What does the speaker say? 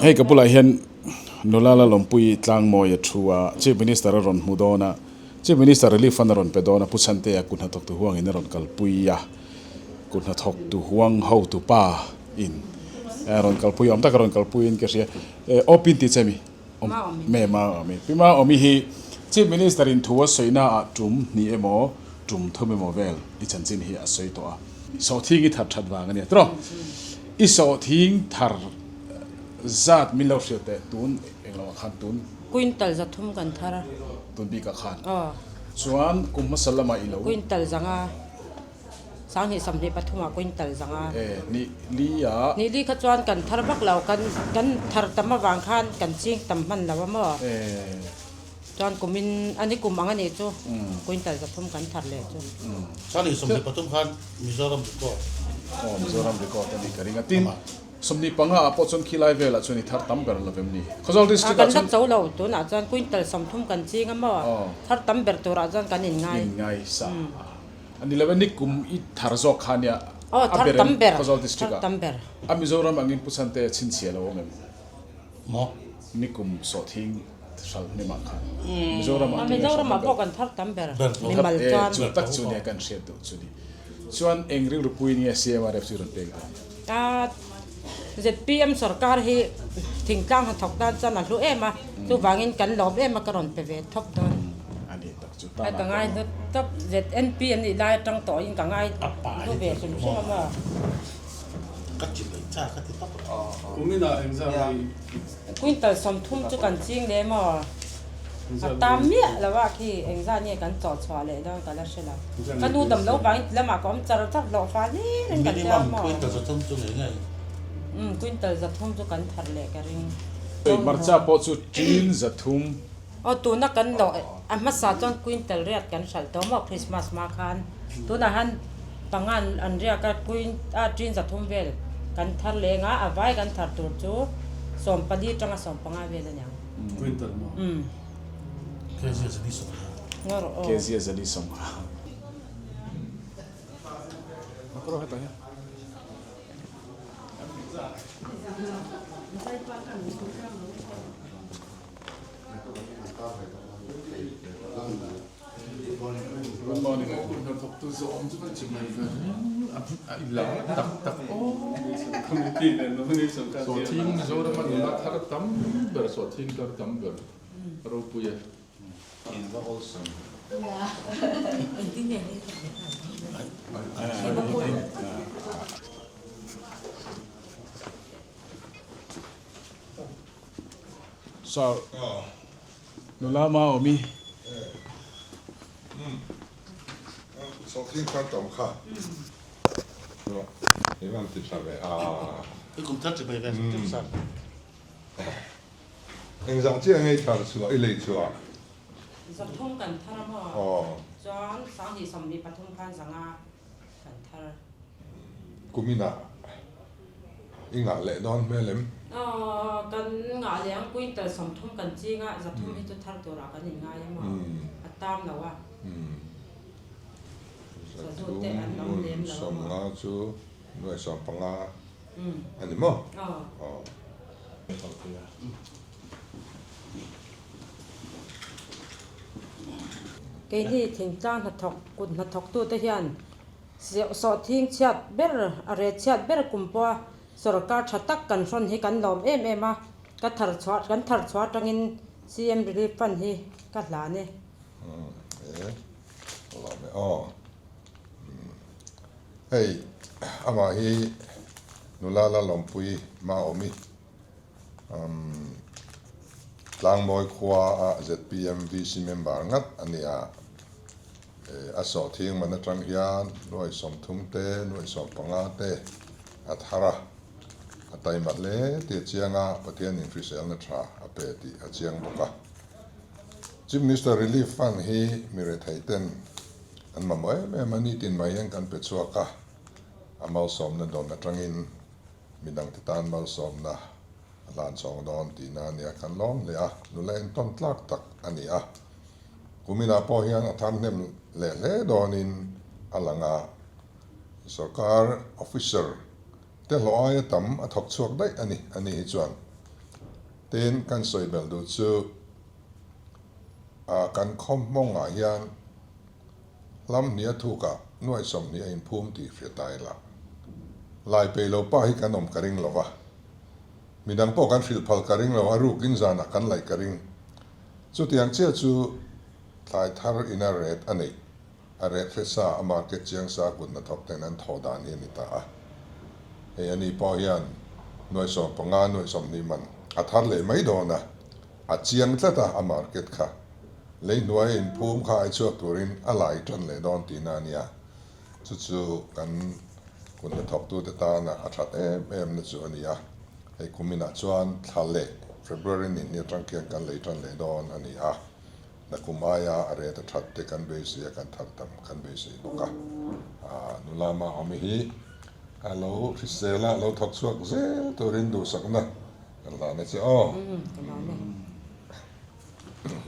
Hei ka bulah hian nula Lalawmpuii Tlangmawi a thu a, Chief Minister a rawn hmu dawn a, Chief Minister Relief Fund a rawn pe dawn a, Pu Chhantea kut hnathawktu huangin a rawn kalpui a, kut hnathawktu huang hotu pa in a rawn kalpui awm tak a rawn kalpuiin ka hria. Aw pin tih che mi? Me Maawmi. Pi Maawmi hi Chief Minister in thu a sawina ah tum hnih emaw tum thum emaw vel i chanchin hi a sawi tawh a. Sawhthing i thar that vang a nia tiraw? I sawhthing thar zat min lo hrilh teh tun englo ah khan tun. Quintal 300 kan thar a. Tun bik ah khan. Aw. Chuan kum hmasa lamah i lo. Quintal zanga. 2023 ah quintal zanga. E, ni li ah. Ni li kha chuan kan thar vak lo, kan kan thar tam avang khan kan ching tam hman lo a maw? E. Chuan kumin a ni kum ang a nih chu, quintal 300 kan thar leh chu. 2023 khan Mizoram record. Aw, Mizoram record a nih ka ring a. Tin, 25 ah pawh chuan khilai velah chuan i thar tam ber lo vem ni? Khawzawl district ah Kan chuan. la cho lo, tunah chuan quintal 30 kan ching a maw? Thar tam ber turah chuan kan inngai. Inngai sa. A ni lo e, nikum i thar zawk kha nia Aw, a thar ber tam em ber, Khawzawl district thar ah tam ber. A Mizoram angin Pu Chhante chhinchhiah lo awm em? Maw? Nikum sawhthing hral hnem ah khan Mizoram ah A tunge hral Mizoram ah hnem pawh ber? kan thar tam ber, Ber tho. mimal E, chuan. chu tak chu nia kan hriat duh chu ni. Chuan eng rilru puiin nge CMRF chu rawn pek dawn? A zpm sorkar hi thingtlang hnathawk tan chuan a hlu em a, chuvangin kan lawm em a ka rawn pe ve thawp dawn. A ni tak chu Ai ka ngai hlu tawp ZNP an nih lai atang tawhin ka ngai hlu ve hrim hrim a maw. Ka ti mai cha ka ti tawp. Kuminah engzah nge Quintal 30 chu kan ching leh maw? A tam miah lo a khi engzah nge kan chawh chhuah leh dawn ka la hre lo. Ka nu dam lo vangin ti lamah ka awm char char hlawh fa hlir in kan tia Minimum maw? quintal 300 chu ngei ngei. Umm quintal 300 chu kan thar leh ka ring. Hmarcha pawh chu tin 300. Aw tuna kan lo a hmasa chuan quintal riat kan hralh tawh maw Christmas hma khan tunah hian pangan an riak a quin a tin 300 vel kan thar leng a a vai kan thar tur chu 14 tanga 15 vel a niang. Quintal maw? Umm. Kg a zali 50. Ngaw rawh aw. Kg a zali 50. Makro hetah hian. Sawhthing Mizorama nula thar tam ber, sawhthing thar tam ber ropui e. Sir, nula ma awm i. Sawhthing thar tam kha. I van ti tha ve a. I kum thar chi bai ve sak sak. Engzah chiah ngei thar chhuah i lei chhuah? 300 kan thar a maw? Chuan 2023 khan 500 kan thar. Kuminah i ngah leh dawn hmel em? Aw, kan ngah leh ang quintal 30 kan ching a, 300 hi chu thar turah kan inngai a maw? A tam lo a. Sazu te an awm lem lo a maw? 50 chu nuai 15 a ni maw? Aw. Aw. Keini thingtlang hnathawk, kut hnathawktute hian Sawhthing chhiat ber, a ret chhiat ber kum pawha sorkar tha tak kan hrawn hi kan lawm em em a, ka thar chhuah, kan thar chhuah atangin CM Relief Fund hi ka hlan e. E, lawm e aw. Hei, amah hi nula la lawmpui Maawmi, Tlangmawi khua a zpm VC member ngat a ni a. A sawhthing man atang hian nuai 30 te, nuai 15 te a thar a, a taima hle tih a chiang a, Pathianin hriselna tha a pe tih a chiang bawk a. Chief Minister Relief Fund hi mi rethei ten an mamawh em em a, nitin mai hian kan pe chhuak a, a malsawmna dawn atangin midangte tan malsawmna a hlan chhawng dawn tihna a nia, kan lawm hle a, nula entawn tlak tak a ni a. Kuminah pawh hian a thar hnem leh hle dawnin a lang a, sorkar officer Te hlawh aia tam a thawk chhuak daih a ni, a ni hi chuan. Tin, kan sawi belh duh chu a kan khaw hmawngah hian hlam hnih a thukah nuaih 20 a inphum tih hria ta ila. Lai peih lo pa hi kan awm ka ring lo va. Midang pawh kan hrilh phal ka ring lo, a rukin zanah kan laih ka ring. Chutiang chiah chu thlai thar ina ret a neih. A ret hre sa, a market chiang sa kut hnathawk ten an thawh dan hi a ni ta a. Hei a ni pawh hian nuaih 15, nuaih 20 man a thar leh mai dawn a, a chiang tlat a, a market kha lei hnuai a inphum kha ai chhuak turin a lai tan leh dawn tihna a nia. Chu chu kan kut hnathawktute tana a that em em na chu a ni a. Hei kuminah chuan thla leh February ni hnih atang khian kan lei tan leh dawn a ni a. Nakum aia a ret a that te kan beisei a, kan thar tam kan beisei bawk a. Nula Maawmi hi a lo hrisel a, lo thawk chhuak zel turin duhsakna kan hlan a che aw. Ka hlan e.